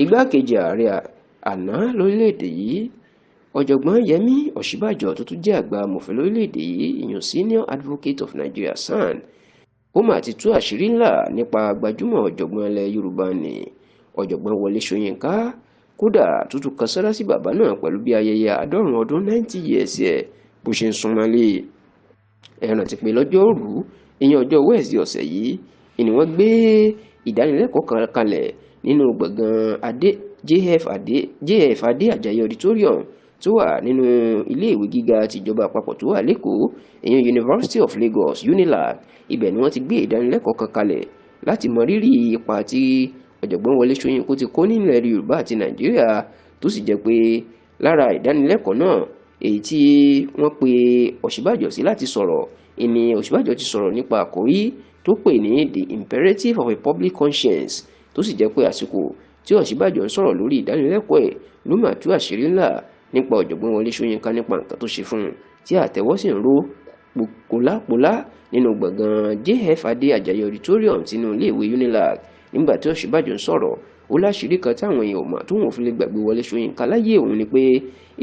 Igbákejì ààrẹ àná lórílẹ̀‐èdè yìí, Ọ̀jọ̀gbọ́n Yẹmí Ọ̀ṣínbàjò, tó tún jẹ́ àgbà amòfin lórílẹ̀‐èdè yìí, ìyún Senior Advocate of Nigeria, SAN, ó mà ti tú àṣírí ńlá nípa gbajúmọ̀ ọ̀jọ̀gbọ́n ilẹ̀ Yorùbá ní Ọ̀jọ̀gbọ́n Wọlé Ṣóyínká. Kódà tuntun kan sára sí bàbá náà pẹ̀lú bí ayẹyẹ 90 ọdún, 90 years ẹ̀, bó ṣe ń súnmọ́lé. Ẹ rántí pé lọ́jọ́rùú, ìyẹn ọjọ́ Wednesday ọ̀sẹ̀ yìí, ni wọ́n gbé ìdánilẹ́kọ̀ọ́ kan kalẹ̀ nínú gbọ̀ngàn adé JF Adé, JF Adé Àjàyí Auditorium tó wà nínú iléèwé gíga tìjọba àpapọ̀ tó wà l'Ékòó, ìyẹn University of Lagos, UNILAG. Ibẹ̀ ni wọ́n ti gbé ìdánilẹ́kọ̀ọ́ kan kalẹ̀ láti mọ rírì ipa tí Ọ̀jọ̀gbọ́n Wọlé Ṣóyínká ti kó nílẹ̀ Yorùbá àti Nàìjíríà, tó sì jẹ́ pé lára ìdánilẹ́kọ̀ọ́ náà, èyí tí wọ́n pe Ọ̀ṣínbàjò sí láti sọ̀rọ̀, ìní Ọ̀ṣínbàjò ti sọ̀rọ̀ nípa àkòrí tó pè ní "The Imperative of a Public Conscience", tó sì jẹ́ pé àsìkò tí Ọ̀ṣínbàjò ń sọ̀rọ̀ lórí ìdánilẹ́kọ̀ọ́ ẹ̀ ló mà tú àṣírí ńlá nípa Ọ̀jọ̀gbọ́n Wọlé Ṣóyínká, nípa nǹkan tó ṣe fún un, tí àtẹ́wọ́ sì ń ró pòlápòlá nínú gbọ̀ngàn JF Adé Àjàyí Auditorium tinú iléèwé UNILAG. Nígbà tí Ọ̀ṣínbàjò ń sọ̀rọ̀, ó láṣìírí kan táwọn èèyàn ò mọ̀ tóun ò fi lè gbàgbé Wọlé Ṣóyínká láyé òun ni pé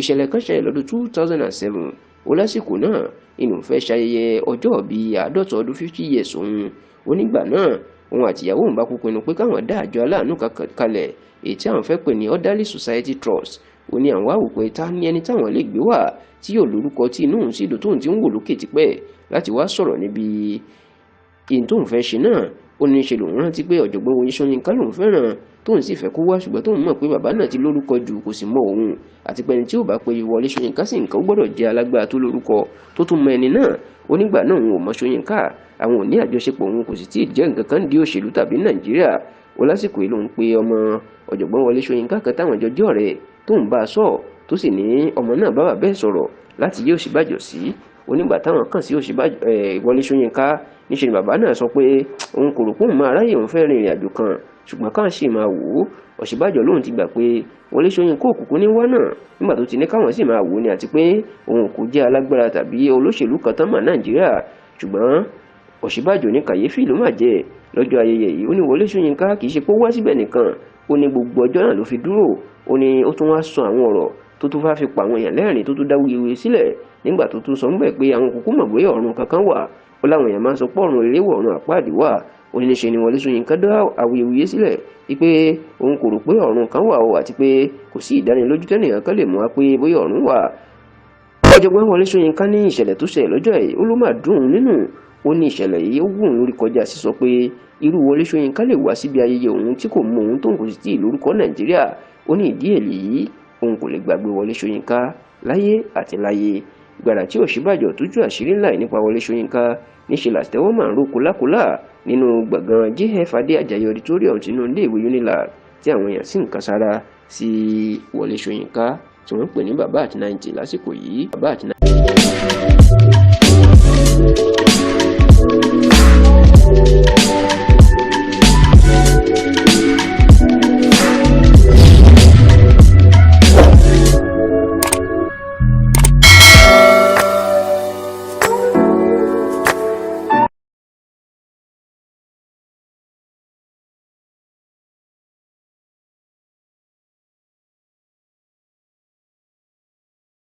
ìṣẹ̀lẹ̀ kan ṣẹlẹ̀ lọ́dún 2007. Ó lásìkò náà inú fẹ́ ṣayẹyẹ ọjọ́ bíi 50 ọdún, 50 years òun. Onígbà náà, òun àtìyàwó òun bá kú pinnu pé káwọn dá àjọ aláàánú kan kalẹ̀, èyí tí àwọn fẹ́ pè ní Orderly Society Trust. Ó ní àwọn àwò pé ta ni ẹni táwọn lè gbé wá tí yóò lórúkọ, tí inú òun sì dùn, tóun ti ń wò lókè tipẹ́, láti wá sọ̀rọ̀ níbi ìyìn tóun fẹ́ ṣe náà. Ó ní ṣe lòun rántí pé Ọ̀jọ̀gbọ́n Wọlé Ṣóyínká lòun fẹ́ràn, tóun sì fẹ́ kó wá, ṣùgbọ́n tóun mọ̀ pé bàbá náà ti lórúkọ jù, kò sì mọ òun, àti pé ẹni tí ò bá pe Wọlé Ṣóyínká sí nǹkan, ó gbọ́dọ̀ jẹ́ alágbára tó lórúkọ, tó tún mọ ẹni náà. Onígbà náà, òun ò mọ Ṣóyínká, àwọn ò ní àjọṣepọ̀, òun kò sì tí ì jẹ́ nǹkan kan di òṣèlú tàbí Nàìjíríà. Ó lásìkò yìí lòun pe ọmọ Ọ̀jọ̀gbọ́n Wọlé Ṣóyínká kan táwọn jọ jẹ́ ọ̀rẹ́, tóun bá a sọ, tó sì ní ọmọ náà bá bàbá ẹ̀ sọ̀rọ̀ láti yé Ọ̀ṣínbàjò sí. Onígbà táwọn kàn sí Wọlé Ṣóyínká, níṣẹ́ ni bàbá náà sọ pé òun kò rò pé òun máa ráyè, òun fẹ́ rin ìrìn àjò kan, ṣùgbọ́n káwọn sì máa wò ó. Ọ̀ṣínbàjò lóun ti gbà pé Wọlé Ṣóyínká òkùnkùn ní wá náà nígbà tó ti ní káwọn sì máa wò ó ni, àti pé òun kò jẹ́ alágbára tàbí olóṣèlú kan tán mọ̀ Nàìjíríà. Ṣùgbọ́n Ọ̀ṣínbàjò ní kàyéfì ló mà jẹ́ lọ́jọ́ ayẹyẹ yìí. Ó ní Wọlé Ṣóyínká kì í ṣe pé ó wá síbẹ̀ nìkan, ó ní gbogbo ọjọ́ náà ló fi dúró. Ó ní ó tún wá sọ àwọn ọ̀rọ̀ tó tún fà fi pa àwọn èèyàn lẹ́rìn, tó tún dá wuyewuye sílẹ̀, nígbà tó tún sọ ń bẹ̀ pé àwọn kúkú mọ̀ bóyá ọ̀run kankan wà. Ó láwọn èèyàn máa ń sọ pé ọ̀run eré wọ̀, ọ̀run àpáàdì wà. Ó ní ṣe ni Wọlé Ṣóyínká dá awuyewuye sílẹ̀ wípé òun kò rò pé ọ̀run kan wà o, àti pé kò sí ìdánilójú tẹ́nìyàn kan lè mú wa pé bóyá ọ̀run wà. Ọ̀jọ̀gbọ́n Wọlé Ṣóyínká ní ìṣẹ̀lẹ̀ tó ṣẹlẹ̀ lọ́jọ́ yìí, ó ló máa dùn òun nínú. Ó ní ìṣẹ̀lẹ̀ yìí, ó wù òun lórí kọjá sísọ, pé irú Wọlé Ṣóyínká lè wá síbi ayẹyẹ òun tí kò mọ òun, tóun kò sì tí ì lórúkọ Nàìjíríà. Ó ní ìdí èyí, òun kò lè gbàgbé Wọlé Ṣóyínká láyé àti láyé. Gbàrà tí Ọ̀ṣínbàjò tójú àṣírí ńlá yìí nípa Wọlé Ṣóyínká, níṣẹ́ làtẹ́wọ́ máa ń ro kólákólá nínú gbọ̀ngàn JF Adé Àjàyí Auditorium tinú iléèwé UNILAG, tí àwọn èèyàn sì ń kan sára sí Wọlé Ṣóyínká tí wọ́n ń pè ní bàbá àti 90 lásìkò yìí, bàbá àti 90.